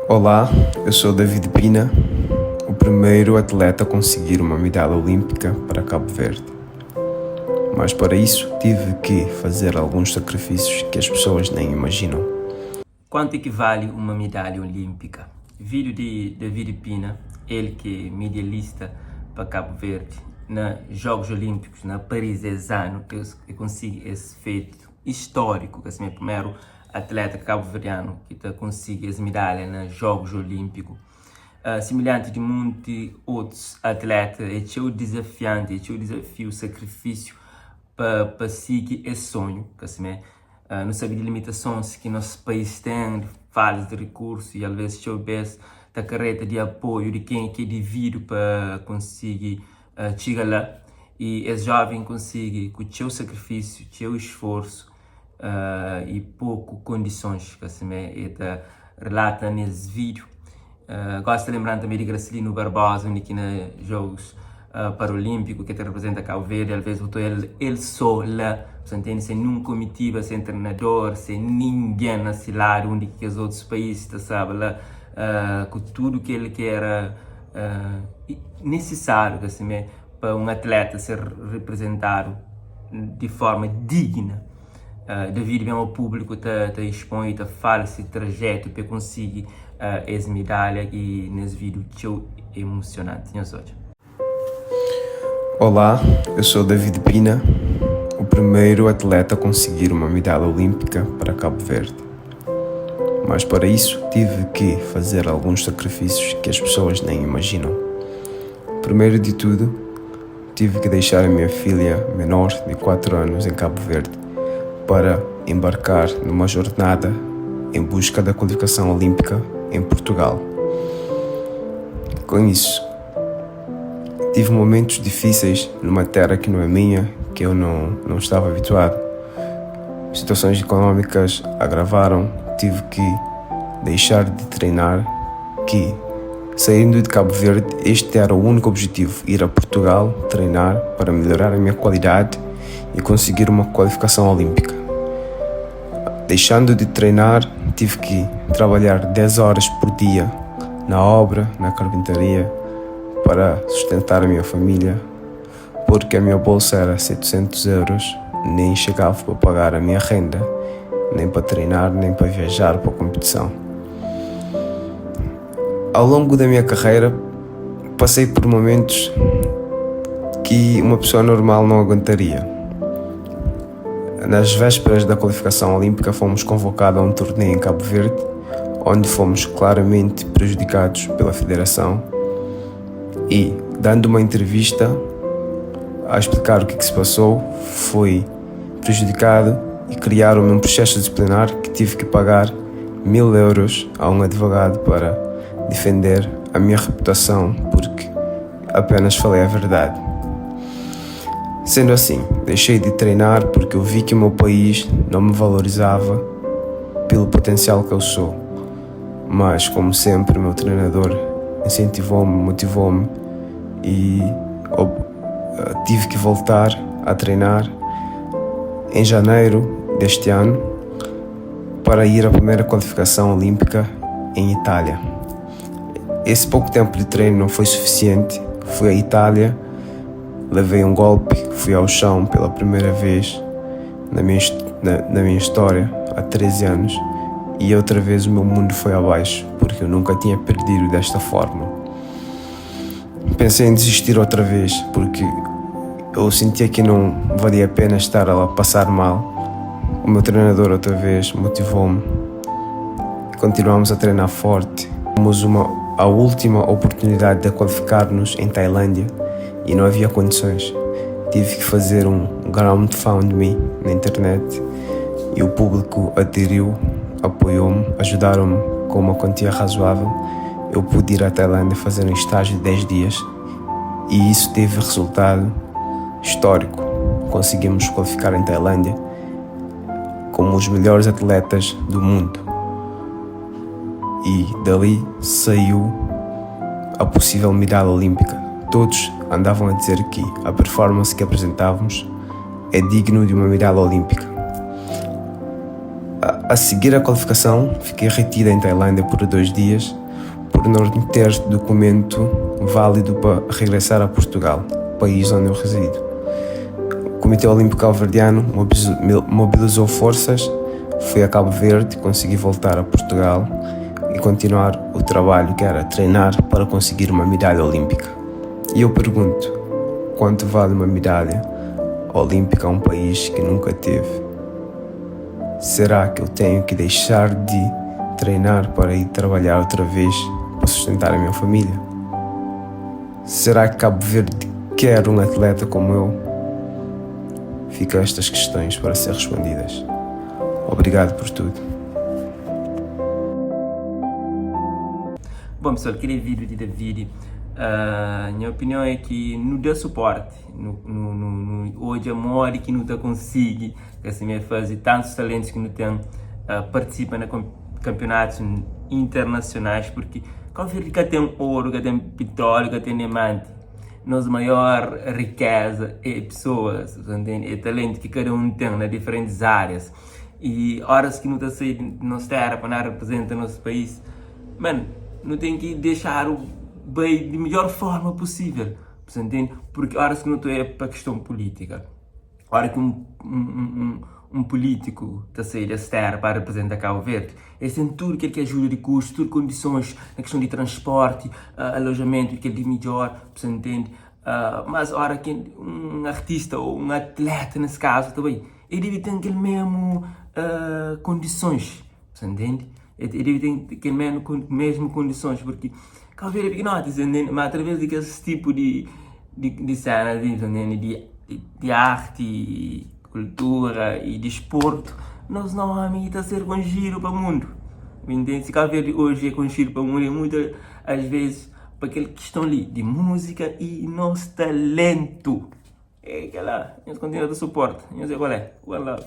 Olá, eu sou David Pina, o primeiro atleta a conseguir uma medalha olímpica para Cabo Verde. Mas para isso tive que fazer alguns sacrifícios que as pessoas nem imaginam. Quanto é que vale uma medalha olímpica? Vídeo de David Pina, el ki é medialista pa Cabo Verde na Jogos Olímpicos na Paris es anu, el konsigi es feito histórico, ki é primeru atleta kabuverdianu ki ta konsigi es midalha na Jogus Olínpiku. Similhanti di munti otus atleta, é txeu dizafianti, é txeu dizafiu, sakrifisiu pa pa sigi es sonhu, ka simé? Nu sabe di limitasons ki nos país ten, di falta di rikursu i alvês txeu bês ta kareta di apoiu di ken ki é dividu pa konsigi txiga la. I es jóven konsigi ku txeu sakrifisiu, txeu isforsu i poku kondisons ka simé e ta relata nes vídiu. Gosi ta lenbra-m tanbe di Gracelino Barbosa undi ki na Jogus Paralímpiku ki ta reprezenta Kabu Verdi alvês bo ta odja-l el sô la, bu ta ntende, sen ninhun komitiba, sen trenador, sen ningen na si ladu undi ki kes otus país ta staba la ku tudu kel ki era nisisáriu ka simé pa un atleta ser reprezentadu di forma digna. David ben ao públiku ta ta expõe i ta fala si trajetu pa e konsigi es midalha i nes vídiu txeu emosionanti. Nhos odja. Olá, eu sou David Pina, o primeiro atleta a conseguir uma medalha olímpica para Cabo Verde. Mas para isso tive que fazer alguns sacrifícios que as pessoas nem imaginam. Primeiro de tudo, tive que deixar a minha filha menor de 4 anos em Cabo Verde para embarcar numa jornada em busca da qualificação olímpica em Portugal. Com isso, tive momentos difíceis numa terra que não é minha, que eu não, não estava habituado. Situações econômicas agravaram, tive que deixar de treinar, que saindo de Cabo Verde, este era o único objetivo, ir a Portugal treinar para melhorar a minha qualidade e conseguir uma qualificação olímpica. Deixando de treinar, tive que trabalhar 10 horas por dia na obra, na carpintaria, para sustentar a minha família, porque a minha bolsa era 700 euros, nem chegava para pagar a minha renda, nem para treinar, nem para viajar para a competição. Ao longo da minha carreira, passei por momentos que uma pessoa normal não aguentaria. Nas vésperas da qualificação olímpica, fomos convocados a um torneio em Cabo Verde, onde fomos claramente prejudicados pela federação e, dando uma entrevista a explicar o que, que se passou, fui prejudicado e criaram-me um processo disciplinar que tive que pagar 1000 euros a um advogado para defender a minha reputação porque apenas falei a verdade. Sendo assim, deixei de treinar porque eu vi que o meu país não me valorizava pelo potencial que eu sou. Mas, como sempre, o meu treinador incentivou-me, motivou-me e tive que voltar a treinar em janeiro deste ano para ir à primeira qualificação olímpica em Itália. Esse pouco tempo de treino não foi suficiente. Fui à Itália, levei um golpe, fui ao chão pela primeira vez na minha história, há 13 anos, e outra vez o meu mundo foi abaixo, porque eu nunca tinha perdido desta forma. Pensei em desistir outra vez, porque eu sentia que não valia a pena estar a passar mal. O meu treinador outra vez motivou-me. Continuamos a treinar forte. Tivemos a última oportunidade de qualificar-nos em Tailândia e não havia condições. Tive que fazer um crowdfunding na internet e o público aderiu, apoiou-me, ajudaram-me com uma quantia razoável. Eu pude ir à Tailândia fazer um estágio de 10 dias e isso teve resultado histórico. Conseguimos qualificar em Tailândia como os melhores atletas do mundo. E dali saiu a possível medalha olímpica. Todos andavam a dizer que a performance que apresentávamos é digno de uma medalha olímpica. A seguir à qualificação, fiquei retida em Tailândia por 2 dias por não ter documento válido para regressar a Portugal, país onde eu resido. O Comitê Olímpico Cabo-Verdiano mobilizou forças, fui a Cabo Verde, consegui voltar a Portugal e continuar o trabalho que era treinar para conseguir uma medalha olímpica. E eu pergunto, quanto vale uma medalha olímpica a um país que nunca teve? Será que eu tenho que deixar de treinar para ir trabalhar outra vez para sustentar a minha família? Será que Cabo Verde quer um atleta como eu? Ficam estas questões para ser respondidas. Obrigado por tudo. Bom pessoal, kel é vídeo di Davidi. Nha opinion é ki nu da suporti, nu, nu, nu, nu odja modi ki nu ta konsigi Ka simé faze tantus talentus ki nu ten partisipa na kanpionatus internasionais purki Kau Verdi ka ten oru, ka ten pitróliu, ka ten diamanti. Nos maior rikeza é pesoas, bu ta ntende? É talentu ki kada un ten na diferentis árias. I óras ki nu ta sai di nos téra pa na reprezenta nos país, man, nu ten ki dexadu bai di midjór forma pusível, bu ta ntende? Purki óras ki nu ta oia pa kiston pulítika. Ora ki un pulítiku ta sai des téra pa reprezenta Kabu Verdi, es ten tudu kel ki ajuda di kustu, tudu kondisons na kiston di transporti, alojamentu kel di midjór, bu sa ntende? Mas ora ki un artista ô un atleta nes kazu ta bai, el debe ten kel mésmu kondisons, bu sa ntende? El debe ten kel mésmu kondisons purki Kabu Verdi é pikinoti, bu sa ntende? Ma atraves di kes tipu di di sénas li, bu sa ntende? Di arti, kultura i disportu, nos nomi ta ser konxidu pa mundu, bu ntende? Si Kabu Verdi oji é konxidu pa mundu é muitu as vezis pa kel kiston li di múzika i nos talentu. É kela, nhos kontinua ta suporta, nhos é kualé? One love.